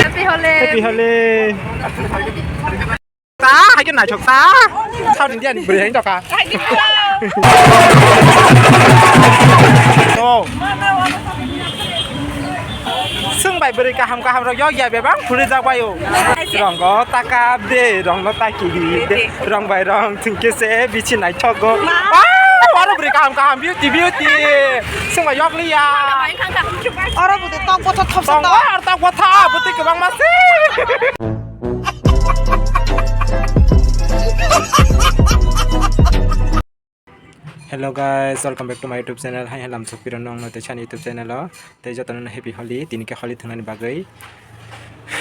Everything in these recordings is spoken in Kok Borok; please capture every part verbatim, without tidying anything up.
Happy Holi. Happy Holi. Ta, hai khe naithok ta. South India ni bwrwi hai tokha. Oh. Swng bai bwrwi kaham kaham rok yok ya bebak phuri jak bai o. Rongo taka de, rong no taki de. Rong bai rong thwngkhe se bichi naithogo. Wow, aro bwrwi kaham kaham beauty beauty. Swng bai yok liya. Oro bwtwi tok botha thopsa tongo tok. Ar tok botha bwtwi kwbangma se. Hello guys, welcome back to my YouTube channel. Hai halam sukpiro nong no teisa ni YouTube channel o. Tei jotono no happy Holi, tini khe Holi thwngnani bagwi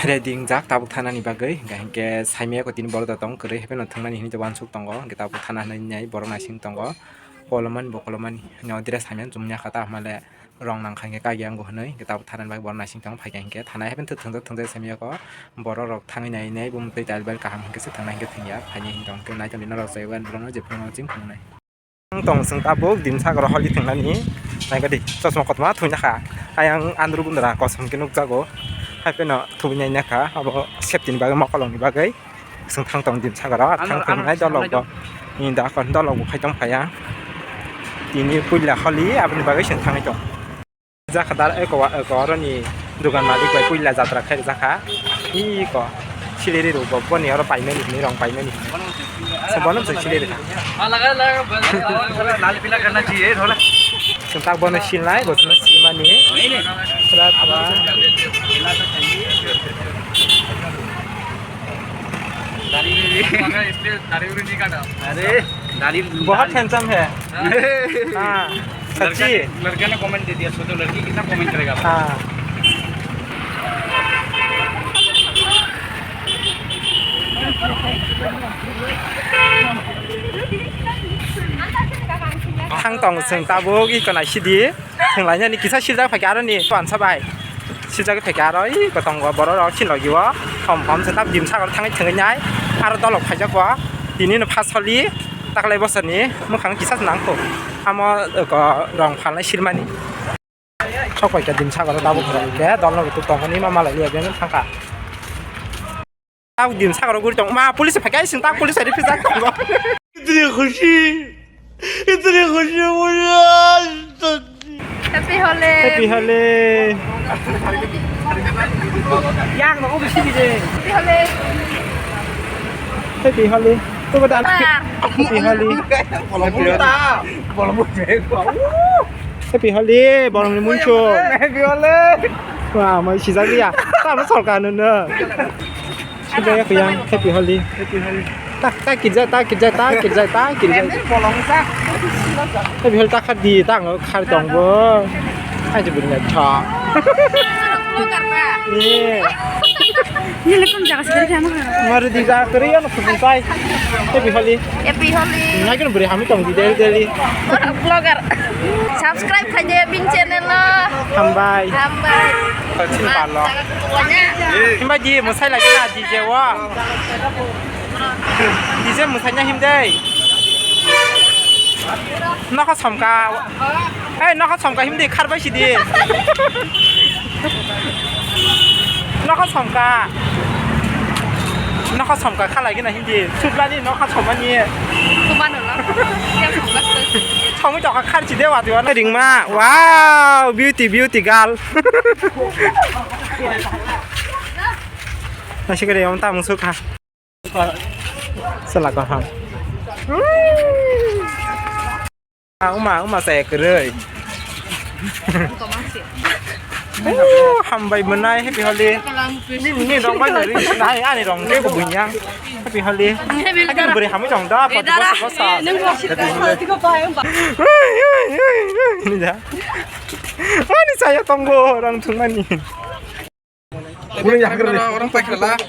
ready wngjak tabuk thanani bagwi. Hingkha hinkhe saimaya ko tini borok da tong kwrwi, happy no thwngnani hinwi uansuk tongo. Hingkhe tabuk thana hinwi nai borok naising tongo. Kolomani bo kolomani no dress hamya chumya kha ta hamale. Rong nang kha hinkhe kagiyang bo hwnwi, hingkhe tabuk thanani bagwi borok naising tongo, phaikha hinkhe thanai haphentwi thwngjak thwngjak simi yokho borok rok thangwi nai nai bumtwi tail bai kaham hinkhe se thangnai hinkhe thwngya, phaini hinwi tong hinkhe naikolni norok chaiwi ani borokno jephuru chini phunuknai. Ang tong chwng tabuk Dimsagoro Holi thwngnani, naikha di chosma kotorma thungya kha, ayang andru gundra kosom khe nukjago, hai pheno thubui nai nakha abo safety ni bagwi mokolongni bagwi. Chwng thang tong Dimsagoro, thang thang nai dolok bo. Ni da kon dolok bo phai tong phaiya. Tini puila Holi, aboni bagwi chwng thangwi tong. Jakha dar eko wa, eko oro ni dugan malik bai puila jatra khai jakha. Iko sileri rok bo boni oro paimani hinwi rong paimani hinwi. Bono chwng sileri kha. Chwng tak bono silnai, bo chwng silmani. Pura pura. दाढ़ी भी, इसलिए दाढ़ी भी नहीं काटा। अरे, दाढ़ी, बहुत दाढ़ी। Handsome है। हाँ। हाँ, लड़का सच्ची। ने, लड़का ने कमेंट दे दिया, सोचो लड़की कितना कमेंट करेगा। हाँ। Thang tong chwng tabuk iko nai sidi. Thwnglainani kisa siljak phaikha aroni wansa bai. Siljak phaikha aro i kotongo borok rok silogio. Thom thom se tab Dimsagoro thangwi thwngwi nai. Aro dolok phaijak bo. Tini no phas Holi taklai bosoni mwkhang kisa se nangkho. Amo ko rong phalnai silmani. Sok paikha Dimsagoro tabuk rok ke dolno tok tongoni ma malai liya beno thangkha. Tau Dimsagoro guri tong ma police phaikha sing tak police ri phijak tongo. Itni khushi, itni khushi mujhe aaj tak nahi. Happy Holi. Happy Holi. Yang no obi sini de. Happy Holi. Happy Holi. Tuh bedan. Happy Holi. Happy Holi. Borokni munchuk. Happy Holi. Wah, mai sijak ya. Tamo sorkar nono. Sijak ya kuyang. Happy Holi. Happy Holi. Tak tak kirja tak kirja tak kirja tak kirja. Happy Holi tak khadi tak khar tongbo. Aji bunya cha. Ni. Ni lekom jaga sekali sama. Maru di jaga kiri ya. Happy Holi. Happy Holi. Nai kene bwrwi hamwi tong di daily daily. Vlogger. Subscribe khaide bin channel no. Hambai. Hambai. Chin palo. Himba di mwsai lagi na D J o. D J mwsai na him dei. Nokha somka. Hei, nokha somka himdi kharbai sidi. Nokha somka. Nokha somka khalai gina himdi. Sublani nokha somani. Somui tokha kharchi de wati wana ringma. Wow, beauty, beauty girl. Nasi kere yom ta musuk ha. Sala kaham. Ah, uma, uma saya kerei. Oh, hambai menai, happy holiday. Ni, ni rong bai nari, nai ani rong ke bunyang. Happy holiday. Happy holiday. Beri kami jong da, pati basa basa. Ini dah. Ani saya tonggo orang tungani. Orang pakai lah.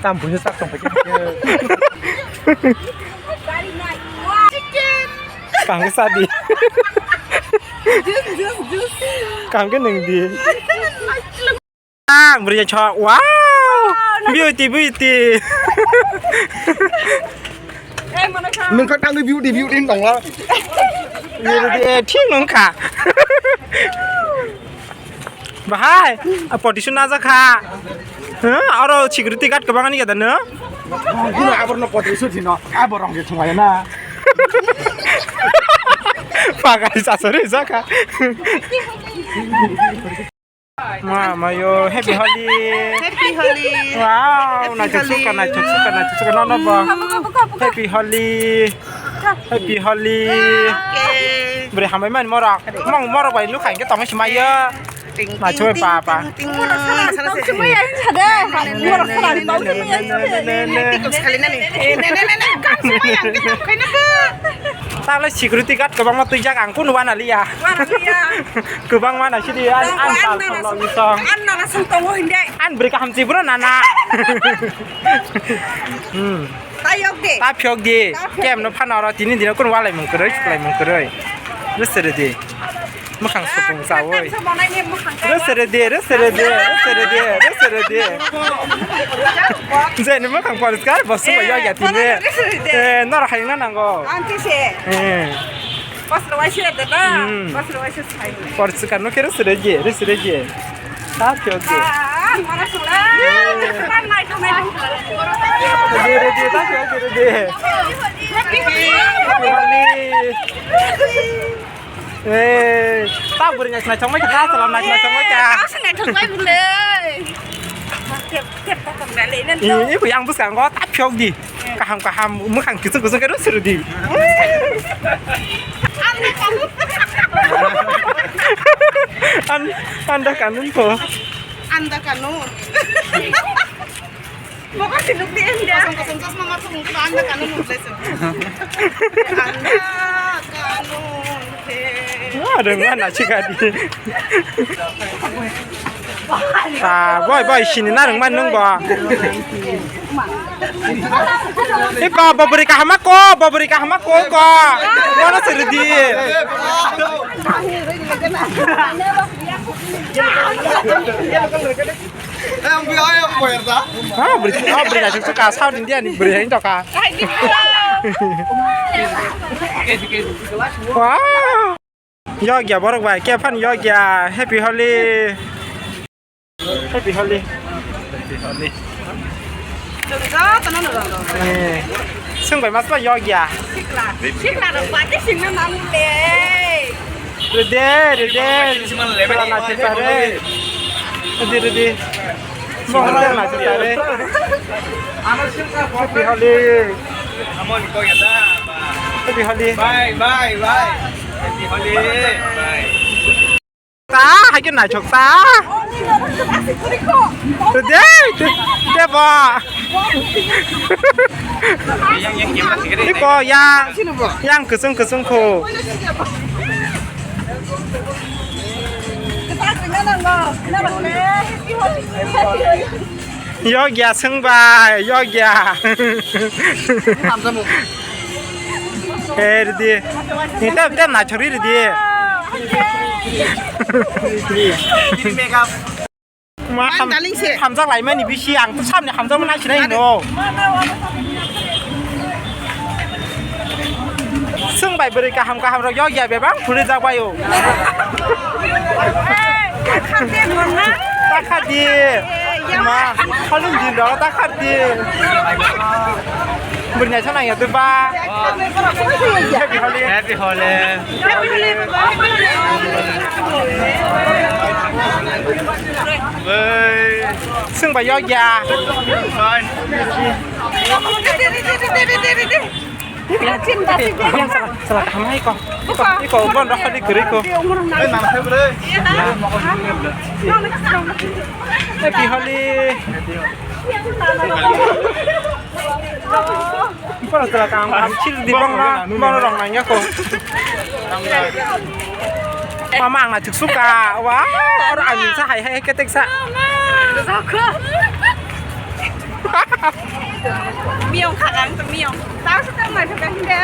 Tam punya sak sampai kita. Kang ke sadi. Kang ke neng di. Ah, beri cho. Wow. Beauty, beauty. Nung kha tangwi beauty, beauty tong la. Thik nung kha. Bahai, a poti suna ja kha. Huh? Oro security guard kwbang ani gada no? Guna aborno poti su thino. Abor rong je thunga na. Pakai sasori ja kha. Ma, mayo, happy Holi. Happy Holi. Wow, happy naithok Holi. Suka, naithok suka, naithok suka, no, no, bo. Buka, buka, buka, buka. Happy Holi. Happy Holi. Okay. Bwrwi hambai mani morok. Mong morok bai nukha hwnkhe tongma sima yo. Ting, ting, ting, ting, ting. Naithok bai pa, pa. Ting, ting. Tong sumai ya, sada. Morok sana, tong sumai ya. Tik kos kali nani. Ne, ne, ne, ne. Kan sumai ya, kita kaina ke. Talo security guard kwbangma twijak ang kunu wana liya. Wana liya. Kwbangma na sidi an, an tal song lo bisong. An nana song tongo hinde. An bwrwi kaham chibro nana. Hmm. Ta yok de. Ta phiyok di. Ta phiyok di. Kem no phano oro tini dino kun walai mung kwrwi, suklai mung kwrwi. Rwsere di. Mwkhang supung chawi. Rwsere di, rwsere di, rwsere di, rwsere di. Jeni mwkhang poriskar, bo sumai yok ya tini. Eh, norok hayungna nango. Ang tise. Eh. Bosrok waisa da da. Hmm. Bosrok waisa sai. Por chwkano khe rw srwje, rw srwje. Ta phiyok je. Ah, mara sula. Pan nai thang nai thang. Rw de, rw de, ta phiyok je, rw de. Happy Holi. Eh, ta bwrwi nai nai thang mai kha, ta salam nai nai thang mai kha. Ta se nai thang mai bwle. Tep, tep ta thang nai le nan. Ini, ini yang bwskango ta phiyok di. Kaham kaham mwkhang kichung kichung khe rw srwdi. An-, anda kanun po. Anda kanun. Mokol sinuk di anda. Kosong kosong chosma ma thung anda kanun nung play. Anda kanun. Wah, ada mana sih kadi. Ah, boy, boy, sini narung man nung, boy. Iko, bobri kahama ko, bobri kahama ko, ko. Kono serdi. Ha, bri, ha, bri na suka, South India ni bri hain toka. Wow. Yogya borok bai, khe phano yogya. Happy Holi. Happy Holi. Happy Holi. Eh, swng bai mas bai yogya. Sikla, sikla rok bati singna nangle. Rede, rede. Sikla na sikla re. Rede, rede. Mohon na sikla re. Happy Holi. Happy Holi. Bye, bye, bye. Happy Holi. Bye. Ta, hai khe naithok ta. Dei, dei, dei, bo. Iko, yang, yang kwchwng, kwchwng kho. Yogya swng bai, yogya. Eh, ridi. Ni tep tep naithok ri ridi. Ma ham-, hamjak lai mani bisi, ang to samni hamjak mani sinai no. Swng bai bwrwi kaham kaham rok yogya bebak. Phuri jak bai o. Ta kha di. Ma, Holi din rok ta kha di. Bwrwi naithok nang ya tu ba. Happy Holi. Happy Holi. Swng bai yogya. Yang salah, salah kaham hai ko. Iko, iko, bon rok di guri ko. Happy Holi. Iko salah kaham, kaham chil di bang na, bang rok nang ya ko. Mama ang na chuk suka. Wow, oro ang sa hai hai ketek sa. Miyong kha ang to miyong. Ta sa ta mai thok ang de.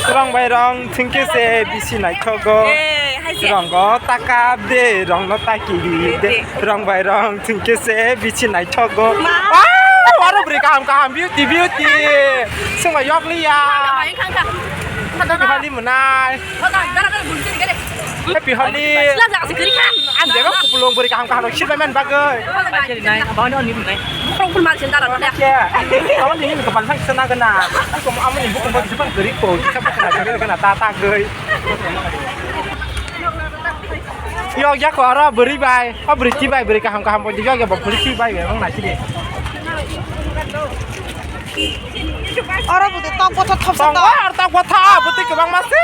Rong bai rong thwngkhe se bisi naithogo. Eh, hai se. Rongo taka de, rongno taki de. Rong bai rong thwngkhe se bisi naithogo. Ma. Wow, aro bwrwi kaham kaham beauty beauty. Sungma yokliya. Bai khang kha. Happy Holi mwnai. Happy Holi. Ang jaga kupulung bwrwi kaham kaham rok sirbai man bagwi. Kawan ini kapal sang sana kena. Aku mau amun ibu kembali depan geripo. Kita bukan geri kena tata geri. Yok ya ko aro bwrwi bai. O bwrwi ti bai bwrwi kaham kaham bo yok ya bo bwrwi ti bai bai mang nasi de. Oro bwtwi tok bothor thopsa tongo tok. Ar tok bothor bwtwi kwbangma se.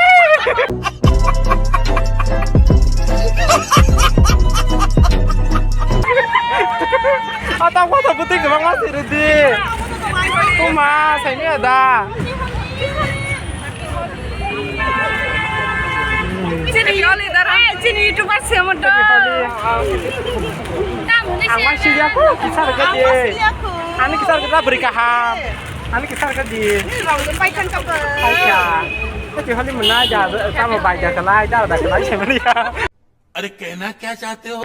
O tok bothor bwtwi kwbangma se rwdi. Kuma saimaya da. Chini, chini YouTuber se mo to. Ang ma siyako, kisar ka di. Ani kisar ka bwrwi kaham. Ani kisar ka di. Paikha. Happy Holi mwnai ja, tamo bai ja kalai, da da kalai se mani ya. अरे कहना क्या चाहते हो?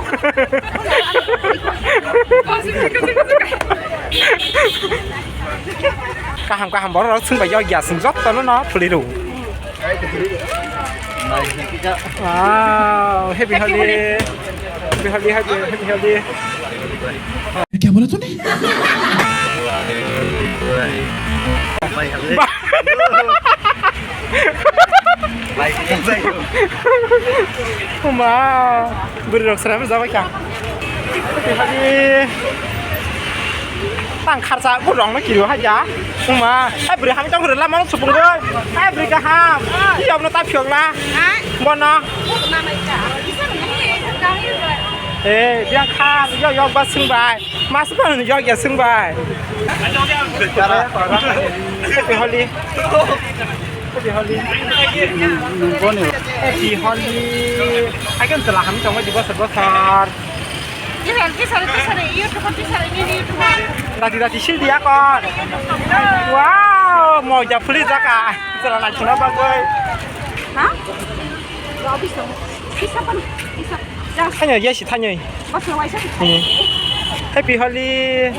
Kaham kaham borok rok chwng bai yok ya, chwng jotono no phuli rw. Wow, happy Holi. Happy Holi, happy, happy Holi. क्या बोला तूने? Uma, bwrwi rok sraimu jabai kha. Tang kharsa bo rong no kiru haja. Uma, ai bwrwi hamya tong lama no supung doi. Ai bwrwi kaham. Ki obno ta phiok na. Bono. Eh, biang kha, yo yo ba sung bai. Mas ba ni yo ya sung bai. Happy Holi. Happy Holi. Happy Holi. Akan telah kami tong di bosor bosor. Kisar, kisar, kisar, YouTube, kisar, ini YouTube. Rati rati sil dia kon. Wow, mau ja phuli jaka. Sala na chuna bagoi. Ha? Habis dong. Kisar pan, kisar. Thanyo, yes, thanyo. Bas lo waisa. Hmm. Happy Holi.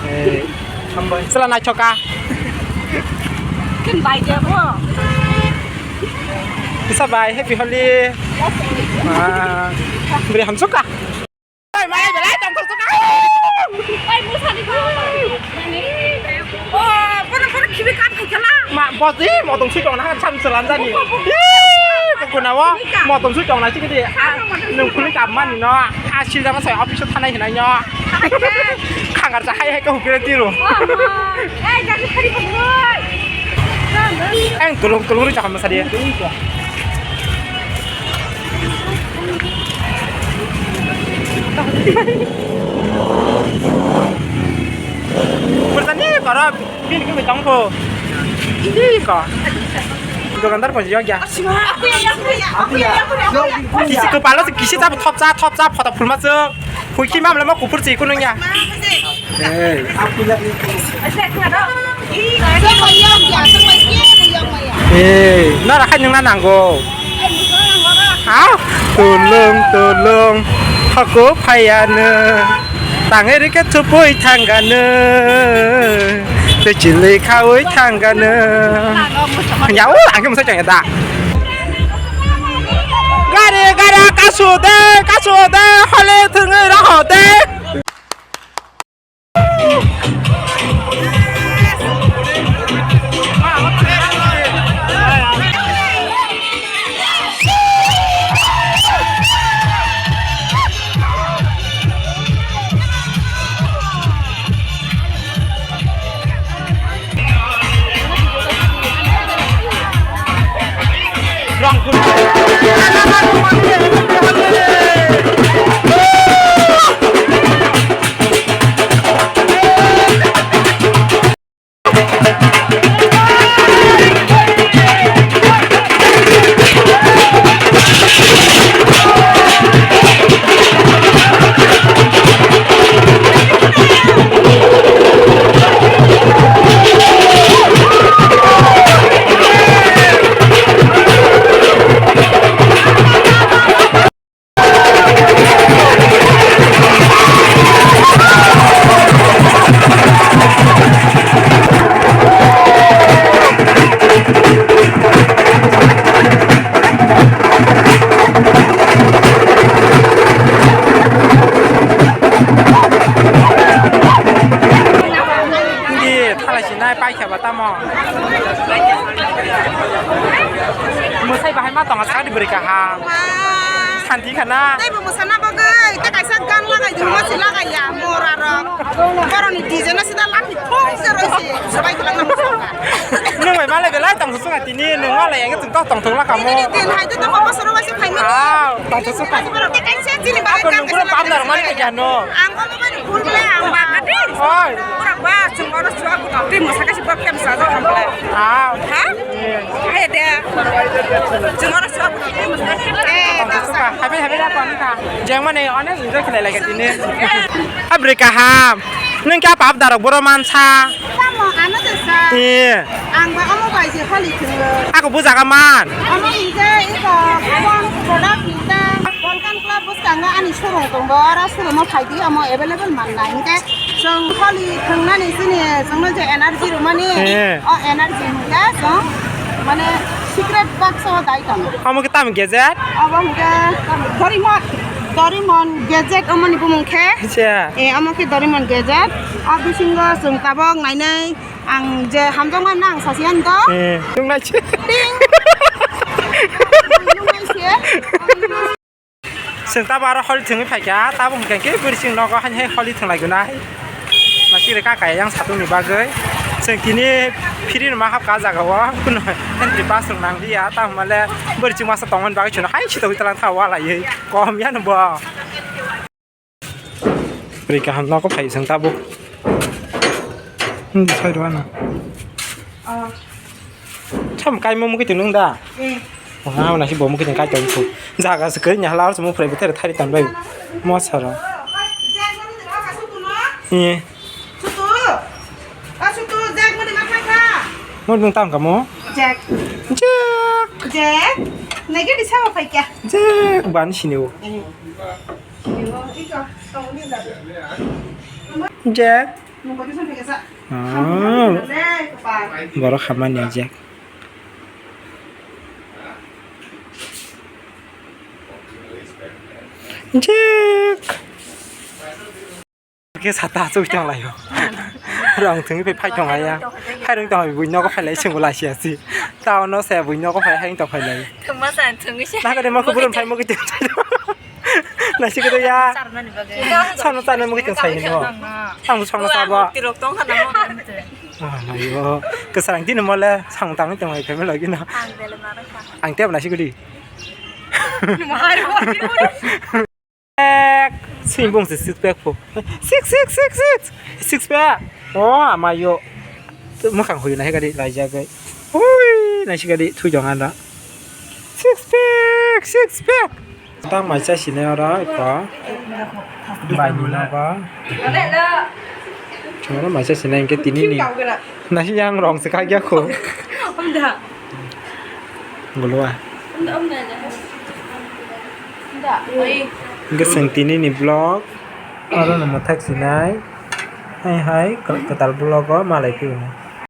Eh, sala na choka. Kin bai de bo. Bisa bai, Happy Holi. Ah, beri hamsuka. Oi, mai belai tong tong tong. Oi, musa ni ko. Oh, kono kono khibi kam khai khala. Ma, bosi, motong sui tong na, cham selam jani. Ih, kukuna wo, motong sui tong na, chikidi. Nung kuli kam man no, asil jama sai office thanai hinai no. Khangar sa hai hai ko hukire tiro. Ei, jani khari ko. Ang tulung tulung ri chakam sadi. Bertani para bin kami tangko. Ini ka. Dukandar pun juga ya. Kisi kepala kisi cap top cap top cap foto full masuk. Hui ki mamla mau kupur sih kunungnya. Eh, nara khai nungna nango. Ha? Tulung, tulung, hako phayano. Tangeri ke thupui thangano. Te chili khaui thangano. Ya, oh, angke musa chang da. Gari, gara, kasu de, kasu de, hole thungi raho de. Ma tongo sakni bwrwi kaham. Santi khana. Tei bo mwsana bagwi tei kaisa gan lagai di, mo si lagai ya, mora rok. Boroni D J no sida lati thum se roi si, sabai kwlak nang songkha. Nwng bai malai belai tong suka tini, nwng malai yang tung tok tong thung laka mo. Tini din hai to tong bosoro waisa phaimani. Ah, tong suka. Tei kaisa chini bagwi. Ako nwng pura pamdar mani kaya no. Ang ko mani phul le ang ba kati. Oi. Pura ba chwng oro chwng ko twi mwsaka si bak tem sa ja hamle. Ah. Ha? Ayo de. Jeng mane onek enjoy khlai lai tini. Abri kaham. Nwng kya pap darok boro mansa. Tamo ano de sa. Iya. Ang ba amo bai je holi thwngwi. Ako bujaga man. Amo hingke iko phone product hingke Volcan Club bwskango ani showroom tongo, oro showroom o phaidi amo available manna hingke. Chwng holi thwngnani chini chwngno je energy rwmani, eh, o energy hwnkhe chwng mane secret box o dai tongo. Omo khe tamo gadget? Obo hwnkhe Doraemon, Doraemon gadget omoni bumung khe. Acha. Eh, omo khe Doraemon gadget. O bisingo chwng tabok nainai ang je hamjakmani ang sasi ani to. Eh, nung nai se. Ting. Nung nai se. Chwng tabo aro holi thwngwi phaikha, tabo hwnkhe khe bwrwi chwng nogo haini hai holi thwnglai gonai. Masire kaka yang satung ni bagwi. Chwng tini free no ma hapkha ah jaga o, kuno entry pass rok nang liya, tamo male bwrwi chwng masa tongmani bagwi chwngno hai sitogwi twlang tha walaiwi kom yano bo. Bwrwi kaham nogo phai chwng tabuk. Hindi side o ano. Sam kaimo mukitwng nung da? Eh. Wah, nasi bo mukitwng kai tong kho. Jaga se koi nya hala se muk phrai bwthaira thari tong bai. Mosaro. Eh. Mo nung tam kamo? Jack. Jack. Jack. Nagi di sawa phai kya? Jack ban sini o. Eh. Jack. Ah, borok hamani Jack. Jack. Khe sata achuk tong laio. Rong thwngwi phai thong haya. Hai rong tong hai bui nogo phai lai sengbo lai sia si. Tao no se bui nogo phai hai tong phai lai. Thwngma sa thwngwi se. Naka de mako burun phai mokitwng. Nasi kito ya. Charnani bagwi. Samno charnai mokitwng sai no. Ang samno sabo. Tirok tong khana mo. Ah, mayo. Kesarang tini mole sang tang tong hai phai melo gino. Ang bele marang kha. Ang tep nasi kudi. Mahar. Ek, sing bung se six pack po. Six, six, six, six. Six pack. Oh, amayo. Mwkhang hui nai gadi laijagwi. Hui, nai si gadi thui jong anda. Six pack, six pack. Tang mai cha sini ora ko. Bai ni na ba. Choro mai cha sini ke tini ni. Nasi yang rong se kagya ko. Gulwa. Hingke chwng tini ni vlog oro no mwthak sinai hai hai kwtal vlog o malai phio.